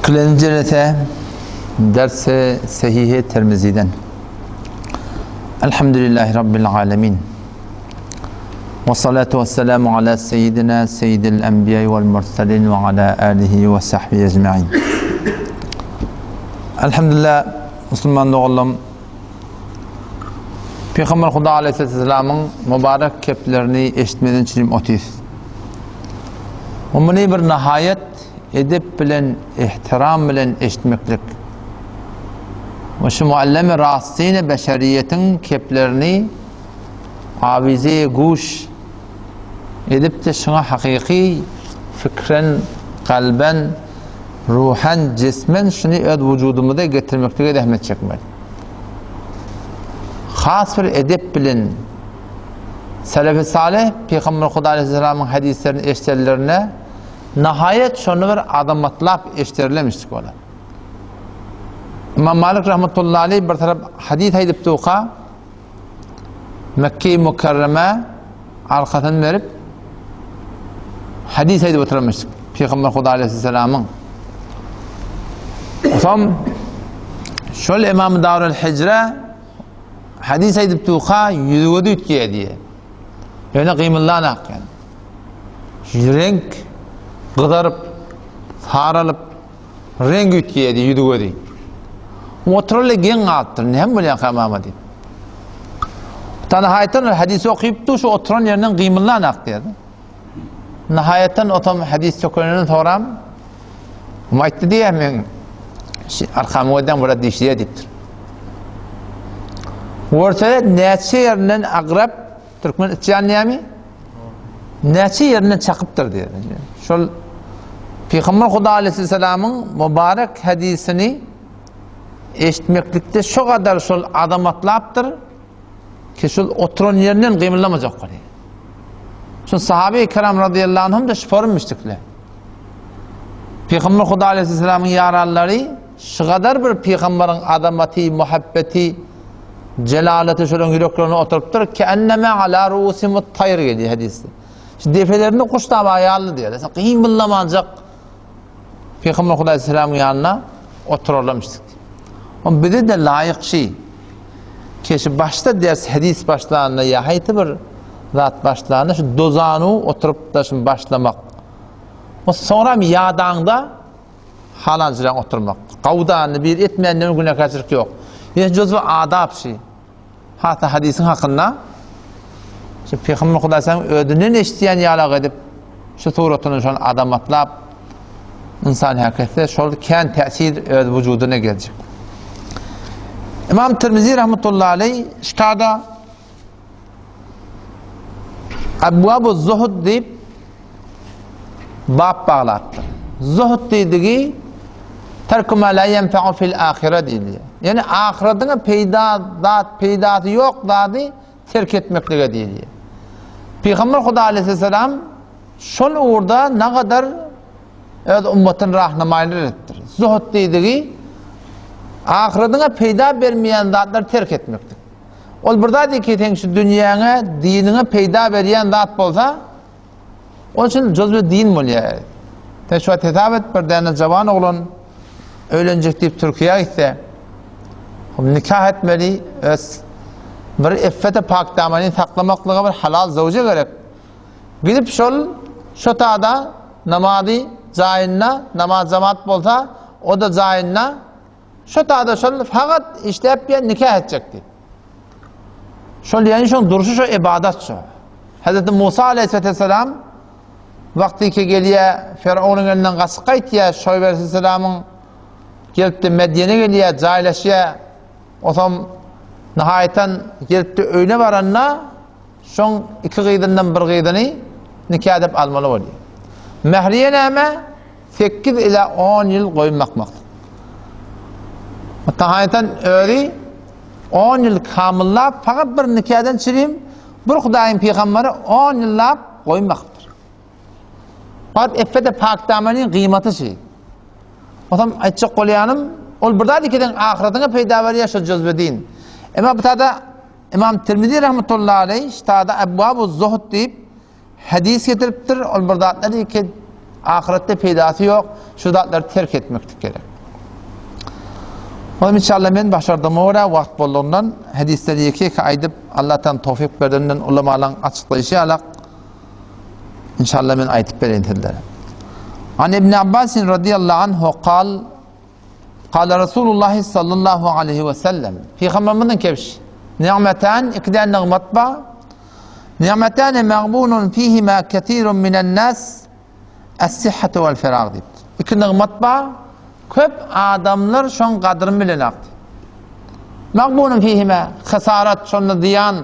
Ikilenji jelese dersi Sehihi Tirmiziden. Elhamdülillahi Rabbil alemin. Ve salatu ve selamu ala seyyidina seyyidil enbiya vel mursalin ve ala alihi ve sahbihi ecmain. Elhamdülillah Musulman doganlarym Peygamber Huda aleyhisselamyň mübarek keplerini eşitmeden çirim otys. Muny bir nahaýat edep bilen, ihtiram bilen eşitmeklik. We şu muallemi rastine beşeriýetiň keplerini awize guş edip-de şuňa hakyky fikren, kalben, ruhen, jismen şuny öz wujudymyza getirmeklige zähmet çekmeli. Has bir edep bilen Selefi Salih Pygamber Huda aleyhisselamyň hadislerini eşidenlerinde nahaýat şony bir azamatlap eşiderlemişdik olar. Imam Malik rahmetullahi aleyh bir tarap hadis aýdyp durka Mekke-i Mükerreme arkasyny berip hadis aýdyp oturanmyş Pygamber Huda aleyhisselamyň. Soň şol Imam Darul Hicre Hadys aýdyp durka ýüzi gözi üýtgeýär diýýär. Ýöne gymyldanak ýani. Reňk gyzaryp, saralyp, reňk üýtgeýär diýýär ýüzi gözi. Oturarly geň galypdyr. Näme bolýarka mama diýip. Tanahaýtan hadys okyp dur, şu oturan ýerinden gymyldanak diýýär. Nihaýatdan otam hadys sökenini soram, Hum aýtdy diýýär, men arkamy gözden biraz dişleýär diýipdir. Görse näçe ýerinden agrap türkmen içýän diýämi? Näçe ýerinden çakypdyr diýýär. Şol Pygamber Huda aleyhisselamyň mübarek hadysini eşitmeklikde şo gadar şol azamatlapdyr. Ki şol oturan ýerinden gymyldamajak bolýar. Şol sahabe-i kiram radıyallahu anhum da şuporun müşrikler. Peygamber Huda aleyhisselamyň ýaranlary şu gadar bir peygamberiň azamaty, muhabbeti, jelaleti şolaryň ýüreklerine oturypdyr. Ki enneme ala ruusimut tayr gelýär hadisde. Şu depelerinde kuş daba ýaly diýär. Gymyldamanjak Pygamber Hudaý aleyhisselamyň ýanynda oturarlarmyşdyk. On bize de laýyk şi. Keşi başda ders hadis başlanda ýa haýsy bir zat başlanda şu dozanu oturyp da şunu başlamak. O soňra ýadaňda halanjyran oturmak. Gawdany bir etmeýänden günäkärçilik ýok. Ýene juzwy adap şi. Hatda hadysyň hakynda şu Pygamber Hudaýyň özünden eşidýän ýalak edip şu suratyny şol adamatlap insan häketse şol kän täsir öz wujudyna geljek. Imam Tirmizi rahmetullahi aleyh ştada Abwabu zuhud diýip bap baglapdyr. Zuhud diýdigi terku ma la yenfa'u fil ahire diýilýär. Ýani ahyradyňa peýda zat, peýdasy ýok zady terk etmeklige diýilýär. Pygamber Huda aleyhisselam şol ugurda nagadar öz ummatyny rahnamaýlyk edipdir. Zuhud diýdigi ahyradyňa peýda bermeýän zatlary terk etmekdir. Ol bir zat ki seň şu dünýäňe, diniňe peýda berýän zat bolsa, ol üçin juzwe din bolýar. Sen şu hesap et, bir däne jawan oglan öýlenjek diýip Türkiýä gitse, nikah etmeli, öz bir effete pak damany saklamaklyga bir halal zawja gerek. Gidip şol şo tada namazy jaýynda, namaz jamaat bolsa, o da jaýynda Şo tada şol fakat işläp ýa nikah etjek diýip. Şol ýani şoň durşy şo ibadat şo. Hazreti Musa aleyhisselam wagty ki gelýä Firawunyň elinden gaçyp gaýtýa Şoýb aleyhisselamyň gelipdi Medýene gelýä jaýlaşýa. Osam nihaýatan gelipdi öýüne baranda Şoň iki gyzyndan bir gyzyny nika edip almaly bolýar. Mähriye näme? 8 ila 10 ýyl goýun bakmak. Tahaýtan özi 10 ýyl kamyllap, fakat bir nikadan çirim, bir Hudaýyň pygamberi 10 ýyllap goýun bakypdyr. Fakat effede pak damanyň gyýmaty şi. Otam aýtjak bolýanym, ol bir zat ikiden ahyratyňa peýda berýär şo jözbedin. Emma bu tada Imam Tirmizi rahmetullahi aleyh ştada Ebwabu Zuhd diýip hadis getiripdir. Ol bir zatlar ki. Ahyretde peýdasy ýok, şu zatlary terk etmeklik gerek. Olam inşallah men başardygyma görä wagt boldugyndan hadisleri ýeke-ýeke aýdyp, Allahdan towfik bereninden ulamalaň açyklaýşy ýalak inşallah men aýdyp bereýin sizlere. An Ibn Abbas radiyallahu anhu kal Kala Resulullah sallallahu aleyhi ve sellem Peygamberimiziň kebş Ni'metan iki däne nygmat bar. Ni'metani magbunun fihima kesirun minen nas Es-sihhatu vel ferag diýipdir. Iki nygmat bar. Köp adamlar şoň gadryny bilenok. Magbunun fihima hasarat şonda zyýan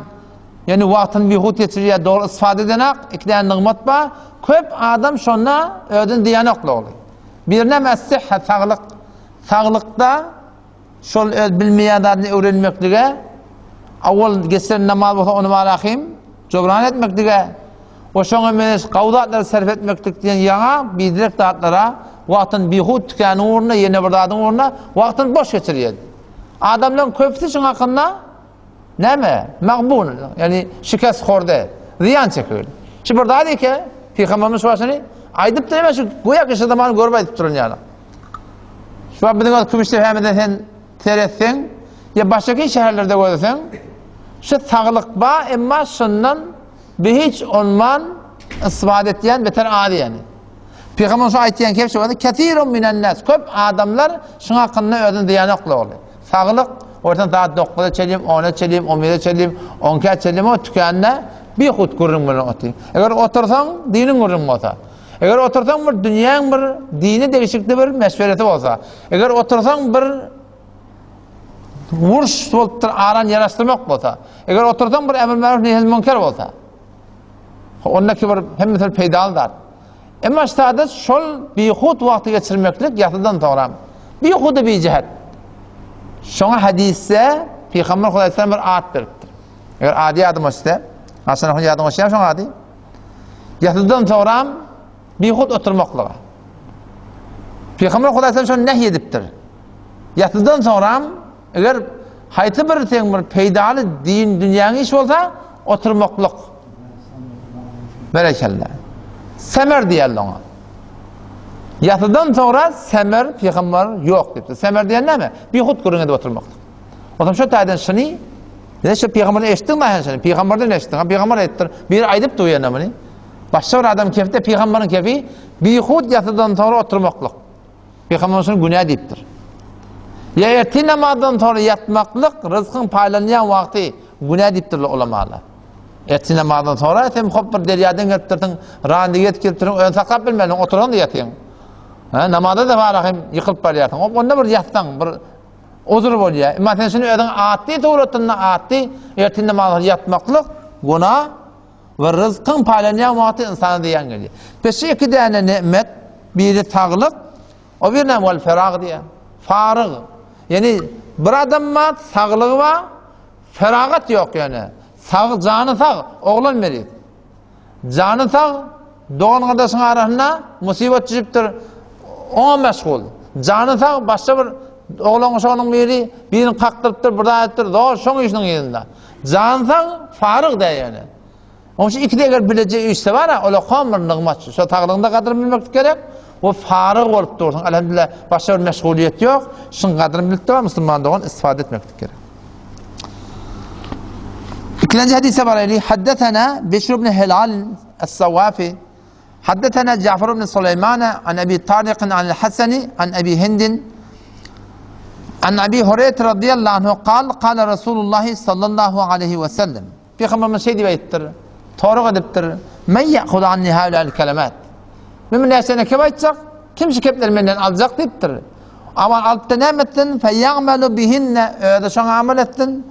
ýani wagtyny bihut geçirýär, dogry istifade edenak. Iki däne nygmat bar. Köp adam şonda özüni zyýanokly ogly. Birinem es-sihha saglyk. Saglykda şol öz bilmeýän zadyny öwrenmeklige, awal geçiren namaz bolsa ony barahym jobran etmeklige we şoňa meňzeş gowy zatlary sarp etmeklik diýen ýaňa biderek zatlara wagtyny bihut tükäniň ugrunda ýene bir zadyň ugrunda wagtyny boş geçirýär. Adamlaryň köpüsi şuň hakynda Näme? Magbun, ýagny şikest horde, zyýan çekil. Şu bir zat eke, Pygamberimiz şu başyny aýdypdyr eme şu göýä ki şu zamany görüp aýdyp duran ýaly. Şu wagt biziň öz Kümüşdepemizde sen seretseň, ýa başga şäherlerde görseň, şu saglyk ba, emma şundan bir hiç onman isbat etýän beter az ýany. Pygamber şu aýtýan kepşe bolsa, kesirun minen nas, köp adamlar şuň hakynda özüni zyýanokly boldy. Saglyk, ortadan saat dokuza çelim, ona çelim, on bire çelim, on ikä çelim o tükände bihut gürrüň bilen otyr. Eger otursaň, diniň gürrüň bolsa. Eger otursaň bir dünýäň bir dini degişikli bir meşweresi bolsa. Eger otursaň bir uruş bolupdyr, aran ýaraşdyrmak bolsa. Eger otursaň bir emr maruf nehy münker bolsa. Ondaki bir hemmesi peýdaly zat. Emma ştada şol bihut wagty geçirmeklik ýasydan soňra. Bihuda bijihet. Şoňa hadisde Pygamber Hudaýdan bir at beripdir. Eger ady ýadyma düşse, haçan ýadyňa düşýär şoň ady? Ýasydan soňra bihut oturmaklyga. Pygamber Hudaýdan şony nähi edipdir. Ýasydan soňra Eger haýsy bir seň bir peýdaly din dünýäň iş bolsa, oturmaklyk. Berekella. Semer diýerler oňa. Ýasydan soňra semer pygamber ýok diýipdir. Semer diýen näme? Bihut gürrüň edip oturmaklyk. Otam şu taýdan şuny Ne şu pygamberden eşitdiň mi şuny? Pygamberden eşitdiň. Ha pygamber aýtdyr. Bir aýdyp dur ýene muny. Başga bir adam kefde pygamberiň kefi bihut ýasydan soňra oturmaklyk. Pygamber şuny günä diýipdir. Ýa ertir namazdan soňra ýatmaklyk ryzkyň paýlanýan wagty günä diýipdirler ulamalar. Ertir namazdan soňra sen hop bir derýadan gelipdirsiň, randy ýetip gelipdirsiň, özüni saklap bilmediň, oturan da ýatyň. Ha, namaza da bar hem ýykylyp barýarsyň. Hop onda bir ýatsaň, bir uzur bolýar. Emma sen şuny özüň atdy suratynda atdy, ertir namazdan ýatmaklyk günä We ryzkyň paýlanýan wagty ynsana zyýan gelýär. Pes şu iki däne ne'met, biri saglyk, o biri näme wal ferag diýýär. Faryg. Ýani bir adam bar, saglygy bar, feragat ýok ýöne. Sag, jany sag, oglan meriz. Jany sag, dogan gardaşyň arasynda musibat düşüpdir, oňa meşgul. Jany sag, başga bir oglan uşagynyň biri birini kakdyrypdyr, bir zat edipdir, zor şoň işiniň yzynda. Jan sag, faryg dä ýöne. Onuň üçin ikide eger bileje üýşse bar-a, ol okan bir nygmat. Şo saglygyňda gadyryny bilmeklik gerek. We faryg bolup dursuň. Elhamdülillah, başga bir meşgulyýet ýok. Şuň gadyryny bilip duran musulman dogan istifade etmeklik gerek. Ikilenji hadise baraýly. Haddesena Beşir ibn Hilal as-Sawafi. Haddesena Ja'far ibn Suleýman an Ebi Taryk an Hasani an Ebi Hindin an Ebi Hureyre radıyallahu anhu kal kal Resulullah sallallahu aleyhi ve sellem. Peygamberimiz şey diýip aýtdyr. Toruq edipdir. Men ya'khud anni haulal kelimat. Men bu närseni kim aýtjak? Kim şu kepleri menden aljak diýipdir. Ama alypda näme etsin? Fe ya'malu bihinne özi şoňa amal etsin.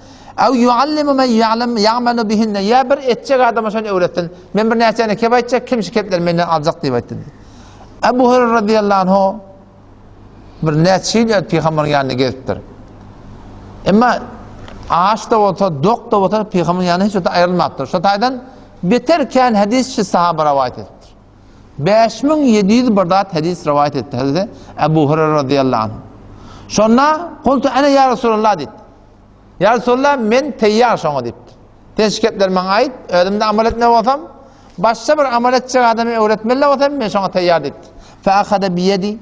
Ew yuallimu men ya'lam ya'malu bihinne ýa bir etjek adama şony öwretsin. Men bir närseni kep aýtjak, kim şu kepleri menden aljak diýip aýtdy. Ebu Hureyre radıyallahu anhu bir näçe ýyl öz pygamberiň ýanyna gezipdir. Emma aç da bolsa, dok da bolsa pygamberiň ýanyna hiç wagt aýrylmapdyr. Şo taýdan beter kän hadis şu sahaba rowaýat edipdir. 5700 bir zat hadis rowaýat etdi Hazreti Ebu Hureyre radıyallahu anh. Şonda kultu ene ya Resulallah diýdi. Ya Resulallah men teýýar şoňa diýipdir. Sen şu gepleri maňa aýt, özümde amal etme bolsam, başga bir amal etjek adamy öwretmeli bolsam, men şoňa teýýar diýipdir. Fe ahada biyedi.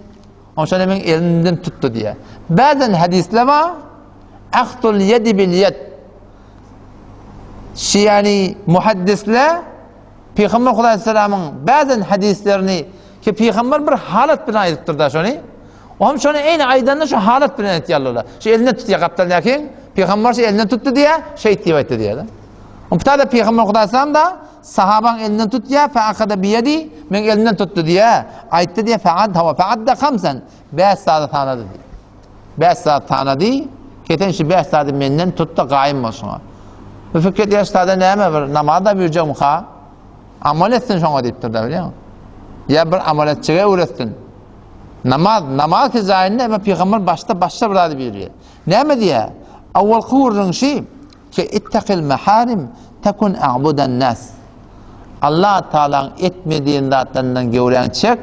Onşa meň elimden tutdy diýýär. Bäzen hadisler bar. Ahdul yedi bil yed. Şiýani muhaddisler Pygamber Hudaýsalamyň bäzen hadislerini ki pygamber bir halat bilen aýdypdyr da şony. Ohm şony eýni aýdanda şu halat bilen aýtýarlar. Şu elinden tutýar gapdaldaky. Pygamber şu elinden tutdy diýýär, şeýt diýip aýtdy diýýär. Ohm da pygamber Hudaýsalam da sahabaň elinden tutýar, fa akada biyedi, men elimden tutdy diýýär. Aýtdy diýýär, faad hawa faadda khamsan. Bäş zady sanady diýýär. Bäş zat sanady, keten şu bäş zady menden tut-da gaýym bol şuňa. Bu fikir edýär, şu zada näme bir namaz-da buýurjagmyka? Amal etsin şoňa diýipdir-de, bilýäňmi? Ýa bir amal etjege öwretsin. Namaz, namaz ki jaýynda emma pygamber başda başga bir zady buýurýar. Näme diýýär? Awalky gürrüň şi, ki ittakil maharim tekun a'budan nas. Allah Taalaň etme diýen zatlaryndan göwräňi çek,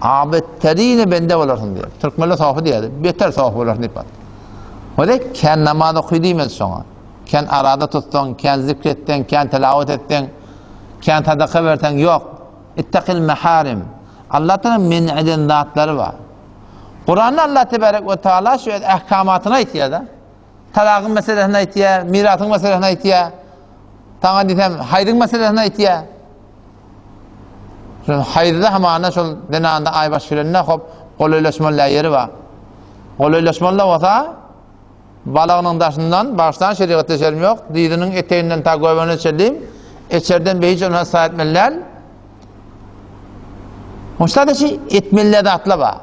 abetterine bende bolarsyň diýýär. Türkmenler sofy diýýär, beter sofy bolarsyň diýip bar. Wada kän namaz oky diýmez şoňa. Kän arada tutsaň, kän zikr etseň, kän tilawat etseň, kän sadaka berseň ýok. Ittakil maharim. Allah Taala men eden zatlary bar. Kuranda Allah tebarek we taala şu ahkamatyny aýtýar-da. Talagyň meselesini aýtýar, mirasyň meselesini aýtýar. Saňa diýsem, haýzyň meselesini aýtýar. Şol haýzda hamana şol zenanda aýbaş gelende hop golaýlaşmaly ýeri bar. Golaýlaşmaly bolsa balagynyň daşyndan başdan şerigatda şerim ýok, dyzynyň eteginden ta göbegine çenli içerden beýiç ony hasa etmeli däl. Oşda da etmeli zatlar bar.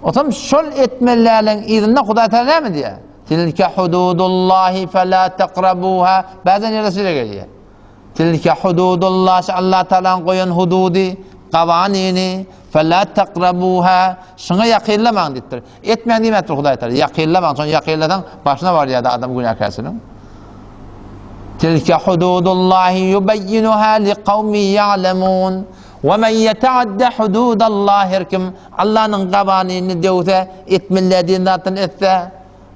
Otam şol etmelileriň yzynda Hudaý Teala näme diýýär? Tilke hududullahi fela taqrabuha. Bazen ýerde şeýle gelýär. Tilke hududullah, şu Allah Teala'nyň goýan hududy, gawanini fela taqrabuha. Şuňa ýakynlamaň diýipdir. Etmäň diýmändir Hudaý Teala. Ýakynlamaň, şony ýakynlasaň başyna barýar adam günäkärçiligiň. Tilke hududullahi yubayyinuha liqawmin ya'lemun. We men ýeteadde hududallah her kim Allanyň gawanyny döwse, etmeli diýen zatdan etse,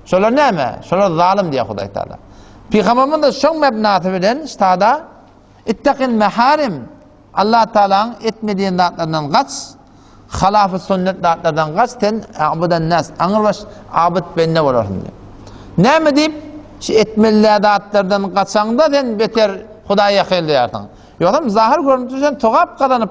şolar näme? Şolar zalym diýýär Hudaý Taala. Pygamberimiz de şoň mebnasy bilen ştada Ittakil meharim Allah Taalaň etme diýen zatlaryndan gaç, halafy sünnet zatlardan gaç, sen abudan nas, aňyrbaş abyt bende bolarsyň diýip. Näme diýip? Şu etmeli zatlardan gaçaňda sen beter Hudaýa ýakynlaýarsyň. Ýogsam zahyr görnüşde sen togap gazanyp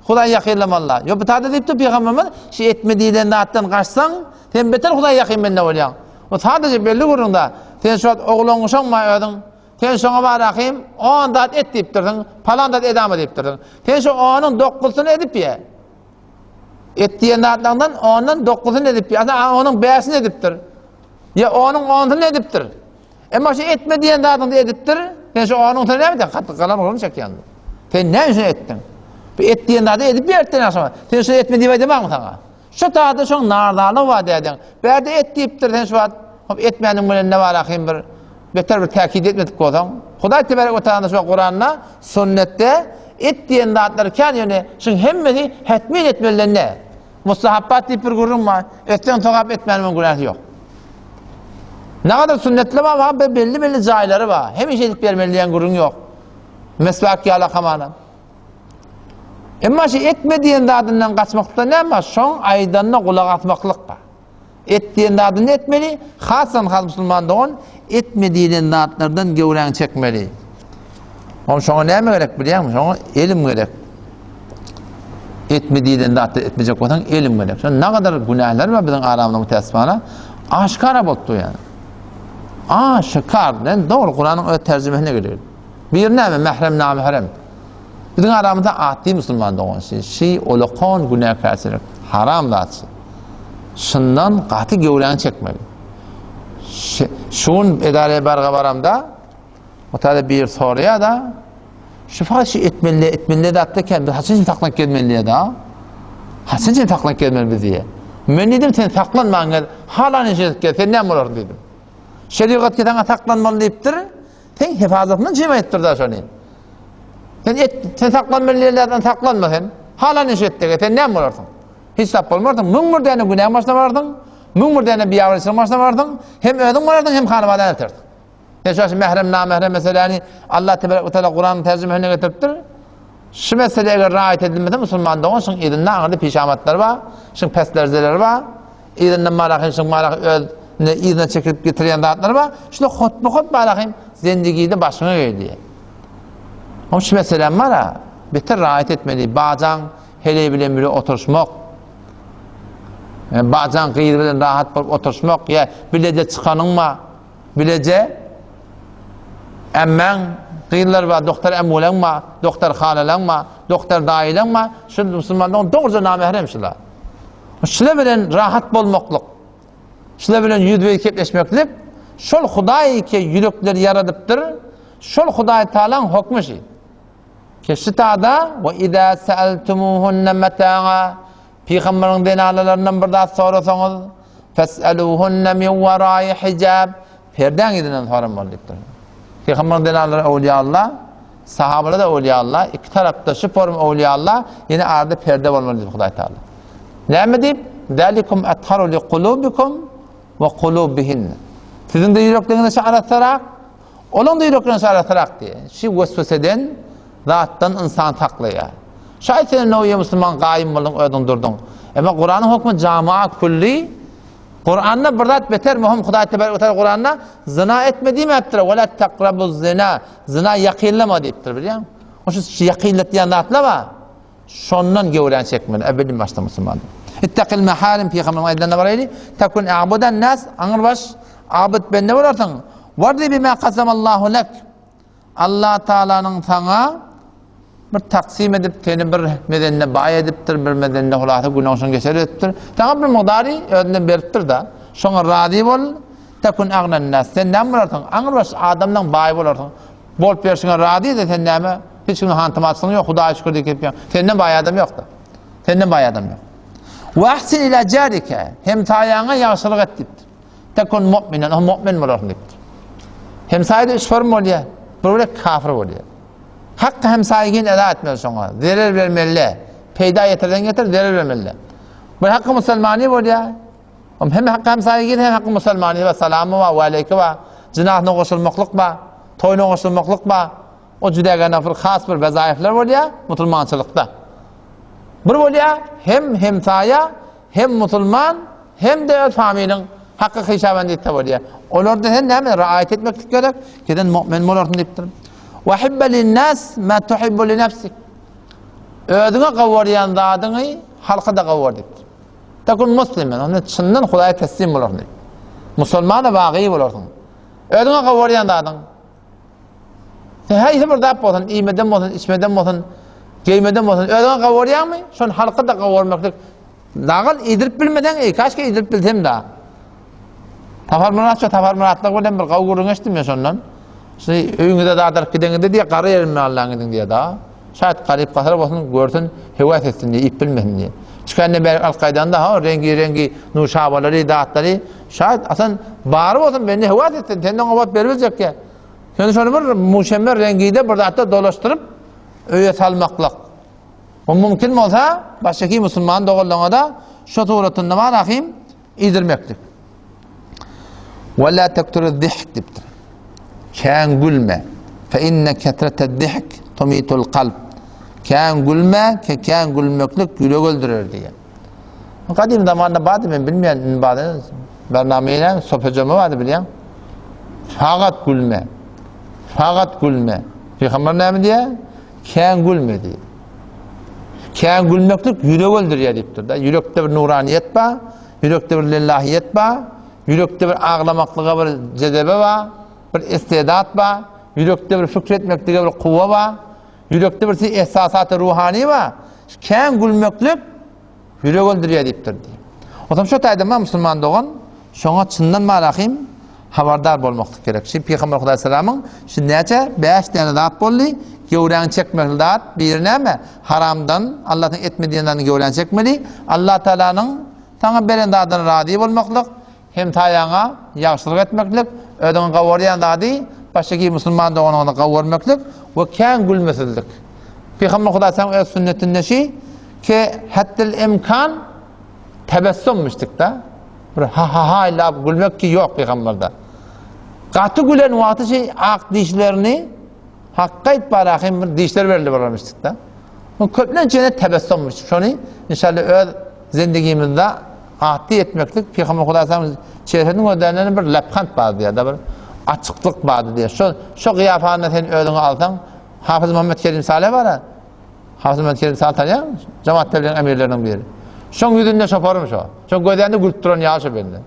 Hudaýa ýakynlamaly. Ýok, bu taýda diýipdir pygamberimiz, şu etme diýlen zatdan gaçsaň, sen beter Hudaýa ýakyn bende bolýaň. O sadaja belli gürrüň-da. Sen şu wagt oglangyşaňma özüň, sen şoňa bar ahym, on zat et diýipdirsiň, palan zat edama diýipdirsiň. Sen şu onuň dokuzysyny edip ýe. Et diýen zatlaryňdan ondan dokuzyny edip ýa, onuň bäşini edipdir. Ýa onuň onsuny edipdir. Emma şu etme diýen zadyňda edipdir. Sen şu onuň sen näme diýen gaty galan gurun çekýän. Sen näme üçin etdiň? Bu et diýen zady edip berdi agşam. Sen şu etme diýip aýdamaň saňa. Şu taýda şoň nardalygy bar diýýän. Bärde et diýipdir sen şu wagt hop etmäniň bilen ne bar ahym bir beter bir täkid etmedik bolsaň. Hudaý tebarek we taala şu Kuranda, sünnetde et diýen zatlar kän ýöne şuň hemmesi hetmin etmeliler ne? Mustahabbat diýip bir gürrüň bar. Etseň sogap etmäniň günäsi ýok. Nägadar sünnetli bar, bar belli-belli jaýlary bar. Hemişe edip bermeli diýen gürrüň ýok. Meswak ýaly hamana. Emma şu etme diýen zadyndan gaçmakda näme bar? Şoň aýdanyna gulak asmaklyk bar. Et diýen zadyny etmeli, hasan has musulman dogan etme diýlen zatlardan göwräňi çekmeli. Oň şoňa näme gerek bilýäňmi? Şoňa elim gerek. Etme diýlen zatda etmejek bolsaň elim gerek. Şoň nägadar günäler bar biziň aramyzda mütässifana. Aşkara bolup dur ýani. Aşkar. Men dogry Kuranyň öz terjimesine geliyor. Bir näme mährem namährem. Biziň aramyzda atly musulman dogan şi, şi olakan günäkärçilik, haram zat şi. Şundan gaty göwräňi çekmeli. Şi, şu gün edaraya barga baramda o taýda bir soraýar da şu fakat şu etmeli, etmeli zatda eken, biz haçan saklanyp gezmeli diýär da. Haçan saklanyp gezmeli biz diýär. Men diýdim sen saklanman gel, halan iş edip gel, sen näme bolarsyň diýdim. Şerigat ki saňa saklanmaly diýipdir. Sen hefazatyny jem etdir da şony. Sen et, sen saklanmaly ýerlerden saklanma sen. Halan iş etdege sen näme bolarsyň? Hiç zat bolmarsyň. Müň bir däne günäň başyna bararsyň. Müň bir däne biýabraýçylygyň başyna bararsyň. Hem özüň bararsyň, hem hanabadan eltersiň. Sen şu mährem, namährem meseläni Allah tebarek we taala Kuranyň terjimesine getiripdir. Şu mesele eger raýat edilmese musulman dogan şuň yzynda aňyrda pişamatlar bar, şuň peslerzeleri bar, yzynda marahym şuň marahym öz ne yzyna çekip getirýän zatlar bar. Şular hotba-hot marahym zendigide başyňa gelýär. Oň şu meselem bar ha, beter raýat etmeli, bajaň heleý bilen bile oturyşmak, bajaň gyz bilen rahat bolup oturyşmak, ýa bileje çykanyň bar, Bileje ämmäň gyzlary bar, doktor ämweleň bar, doktor halalaň bar, doktor daýylaň bar. Şu musulmanlaryň dogruja namährem şular. Şular bilen rahat bolmaklyk, şular bilen ýüzbe-ýüz gepleşmeklik şol Hudaý ki ýürekleri ýaradypdyr, şol Hudaý Tagalaň hokmy şi. Keşitada we iza sa'altumuhunna mata'a Pygamberiň zenanalaryndan bir zat sorasaňyz, fes'eluhunne min wara'i hijab, perdäň yzyndan soramaly diýipdir. Pygamberiň zenanalary öwliýa-Allah, sahabalar-da öwliýa-Allah, iki tarapda şu form öwliýa-Allah, ýene arada perde bolmaly diýip Hudaý Taala. Näme diýip? Zalikum atharu li kulubikum we kulubihin. Siziň-de ýürekleriňiz şu arassarak, Olaň-da ýürekleri şarasrak diýýär. Şi wesweseden, zatdan ynsan saklaýar. Şaýat sen indi musulman gaýym bolduň, özüň durduň. Emma Kuranyň hukmy jama külli. Kuranda bir zat beter möhüm Hudaý tebarek we taala Kuranda zina etme diýmäpdir. Wala taqrabu zina. Zina ýakynlama diýipdir, bilýäňmi? Oşa ýakynlatýan zatlar bar. Şondan göwräni çekmeli, ebedin başda musulman. Ittakil maharim pygamberiň aýdanyna baraýly. Takun a'budan nas, aňyrbaş abyt bende bolarsyň. Wardi bima kasamallahu lek. Allah Taalanyň saňa bir taksim edip seni bir mezende baý edipdir, bir mezende hulasa günäňşin geçer edipdir. Saňa bir mugdary özünden beripdir da. Şoňa razy bol. Takun agnan nas. Sen näme bolarsyň? Aňyrbaş adamdan baý bolarsyň. Bolup berşiňe razy-da sen näme? Hiç kime hantamaçylygyň ýok, Hudaýa şükür diýip gepýäň. Senden baý adam ýok-da. Senden baý adam ýok. Wa ahsin ila jarika. Hemsaýaňa ýagşylyk et diýipdir. Tekun mu'minen, o mu'min bolarsyň diýipdir. Hemsaýada üç form bolýar. Bir bolýar kafir bolýar. Hakka hemsaýy eda etmeli şoňa. Zerer bermeli. Peýda ýetirden getir, zerer bermeli. Bir hakka musulmany bolýar. Hem hem hakka hemsaýy gir, hem hakka musulmany we salamy we we aleýki we jynasyna goşulmaklyk bar, toýuna goşulmaklyk bar. O jüdägene bir has bir wezaifler bolýar musulmançylykda. Bir bolýar hem hemsaýa, hem musulman, hem de öz familiň haky hyşaban diýip bolýar. Olarda sen näme raýat etmeklik gerek? Giden mu'min bolarsyň diýipdir. Wa hibbe lin-nas ma tuhibbu li nefsik. Özüňe gawarýan zadyňy halka da gawar diýipdir. Tekun muslimen, onda çyndan Hudaýa teslim bolarsyň diýip. Musulmana wagy bolarsyň. Özüňe gawarýan zadyň. Sen haýsy bir zat bolsun, iýmeden bolsun, içmeden bolsun, geýmeden bolsun, özüňe gawarýaňmy? Şony halka da gawarmaklyk. Dagal iýdirip bilmeseň, eý, kaşka iýdirip bilsem da. Sapar Myrat şu Sapar Myratlar bilen bir gawy gürrüň eşitdim men şondan. Şu öýüňize zat alyp gideňizde diýe gara ýerimden allan gidiň diýe da. Şaýat garyp gasar bolsun, görsün, höwes etsin diýe, iýip bilmesin diýe. Çykanda bäri alyp gaýdanda ha rengi-rengi nuşabalary, zatlary şaýat asan bary bolsun bende höwes etsin, senden oňa beribiljek diýe. Sen şony bir muşemmer rengide bir zatda dolaşdyryp öýe salmaklyk. O mümkin bolsa, başga musulman doganlaryňa da şu suratynda bar ahim iýdirmeklik. Ve la tekturu zihk diýipdir. Kän gülme. Fe inne ketrete zihk tumitul kalp. Kän gülme, ke kän gülmeklik ýürek öldürer diýen. Gadim zamanda bardy men bilmeýän indi bardy. Barnamyna sopejama bardy bilýän. Fakat gülme. Fakat gülme. Peygamber näme diýýär? Kän gülme diýýär. Kän gülmeklik ýürek öldürýär diýipdir-de. Ýürekde bir nuraniýet bar, ýürekde bir lillahiýet bar, ýürekde bir aglamaklyga bir jezebe bar, bir istedat bar, ýürekde bir fikr etmeklige bir kuwwa bar, ýürekde bir esasat ruhany bar. Kän gülmeklik ýürek öldürýär diýipdir. Otam şo taýda musulman dogan şoňa çyndan marahym habardar bolmaklyk gerek. Şi Pygamber Hudaý salamyň şu näçe 5 däne zat boldy. Göwräňi çekmeli zat biri näme? Haramdan Allah'ın etme diýenlerini göwräňi çekmeli. Allah Taalanyň saňa beren zadyna razy bolmaklyk, hem taýaňa ýagşylyk etmeklik, özüňi gawarýan zady başga musulman doganyňa gawarmaklyk we kän gülmesizlik. Pygamber Hudaý salam öz sünnetinde şi ki haddil imkan tebessümmüşdik da. Bir ha ha ha ilap gülmek ki ýok pygamberde. Gaty gülen wagty şey ak dişlerini hakka aýyp barahym bir dişler berildi bolarmyşdyk da. Bu köplenç ýene tebessummuş. Şony inşallah öz zindigimizde atdy etmeklik Pygamber Hudaýsamyz çehresini gözländen bir lepkant bar diýär, da bir açyklyk bar diýär. Şo şo gyýafanda sen özüňi alsaň, Hafyz Muhammed Kerim Saleh bar. Hafyz Muhammed Kerim Saleh tanýaňmy? Jemaat tebligiň emirleriniň biri. Şoň ýüzünde şoparym şo. Şoň gözände gülüp duran ýaly şo bende.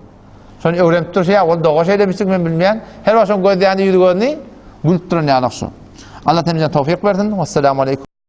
Şony öwrenip durşy ýa ol doga şeýlemişdik men bilmeýän. Her wagt şoň gözýände ýüzi gözüni gülüp duran ýaly şu. Allah temizden towfik bersin. Wessalamu aleýkum.